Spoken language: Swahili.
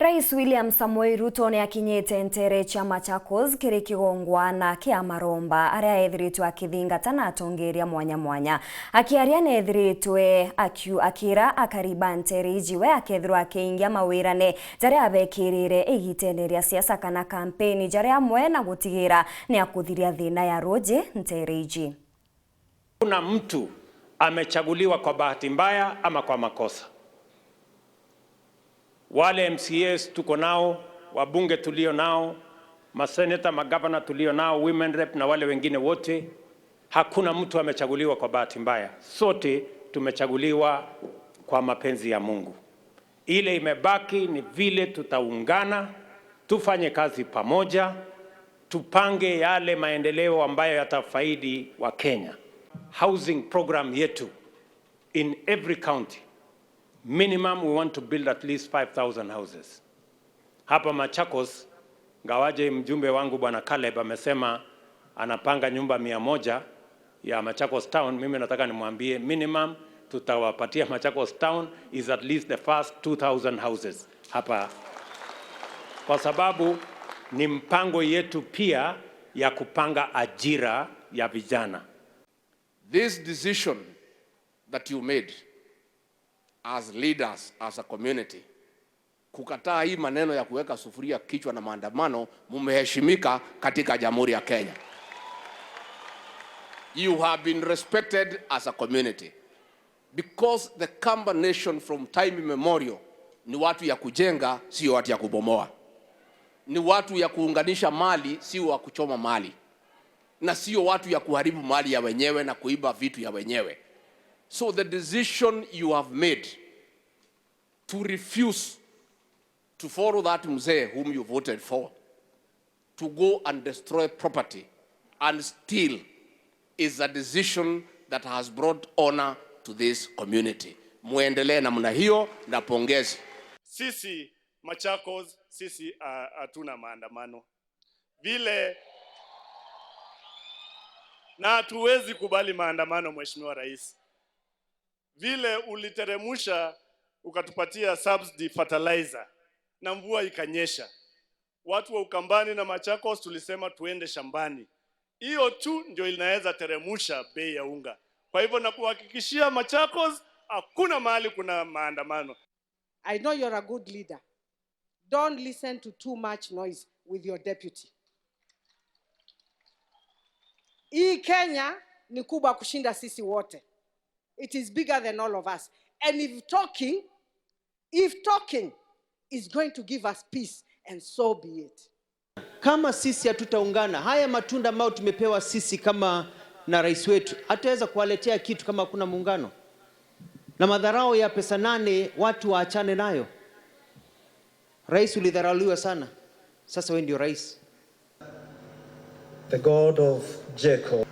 Rais William Samoei Ruto nĩ akinyĩte ntere cia Machakos kĩrĩ kĩgongwana kĩa Maromba arĩa ethiritwe akĩthingata na atongeria mwanya mwanya. Akĩaria nĩ ethiritwe akĩra akariba ntere ijiwe akethirwo akĩingia mawĩrane jaria abekĩrĩre igitene rĩa siasa kana kampeni jaria amwe na gũtigĩra nĩ akũthiria thĩna ya rũnji ntere iji. Kuna mtu amechaguliwa kwa bahati mbaya ama kwa makosa. Wale MCAs tuko nao, wabunge tulio nao, maseneta, magavana tulio nao, women rep na wale wengine wote, hakuna mtu amechaguliwa kwa bahati mbaya. Sote tumechaguliwa kwa mapenzi ya Mungu. Ile imebaki ni vile tutaungana, tufanye kazi pamoja, tupange yale maendeleo ambayo yatafaidi wa Kenya. Housing program yetu in every county, minimum we want to build at least 5,000 houses. Hapa Machakos, ngawaje mjumbe wangu Bwana Caleb amesema anapanga nyumba 100 ya Machakos Town, mimi nataka nimwambie minimum tutawapatia Machakos Town is at least the first 2,000 houses hapa, kwa sababu ni mpango yetu pia ya kupanga ajira ya vijana. This decision that you made as leaders, as a community, kukataa hii maneno ya kuweka sufuria kichwa na maandamano, mumeheshimika katika Jamhuri ya Kenya. You have been respected as a community because the Kamba nation from time immemorial ni watu ya kujenga, sio watu ya kubomoa. Ni watu ya kuunganisha mali, sio wa kuchoma mali, na sio watu ya kuharibu mali ya wenyewe na kuiba vitu ya wenyewe. So the decision you have made to refuse to follow that mzee whom you voted for, to go and destroy property and steal, is a decision that has brought honor to this community. Muendelee namna hiyo na pongezi. Sisi Machakos, sisi hatuna maandamano vile, na hatuwezi kubali maandamano. Mheshimiwa Rais, vile uliteremusha ukatupatia subsidy fertilizer na mvua ikanyesha, watu wa Ukambani na Machakos tulisema tuende shambani. Hiyo tu ndio inaweza teremusha bei ya unga. Kwa hivyo nakuhakikishia Machakos, hakuna mahali kuna maandamano. I know you're a good leader. Don't listen to too much noise with your deputy. Hii Kenya ni kubwa kushinda sisi wote. It is bigger than all of us. And if talking is going to give us peace, and so be it. Kama sisi hatutaungana, haya matunda ambayo tumepewa sisi kama na rais wetu, hataweza kuwaletea kitu kama hakuna muungano. Na madharau ya pesa nane watu waachane nayo. Rais, ulidharauliwa sana, sasa wewe ndio rais. The God of Jacob.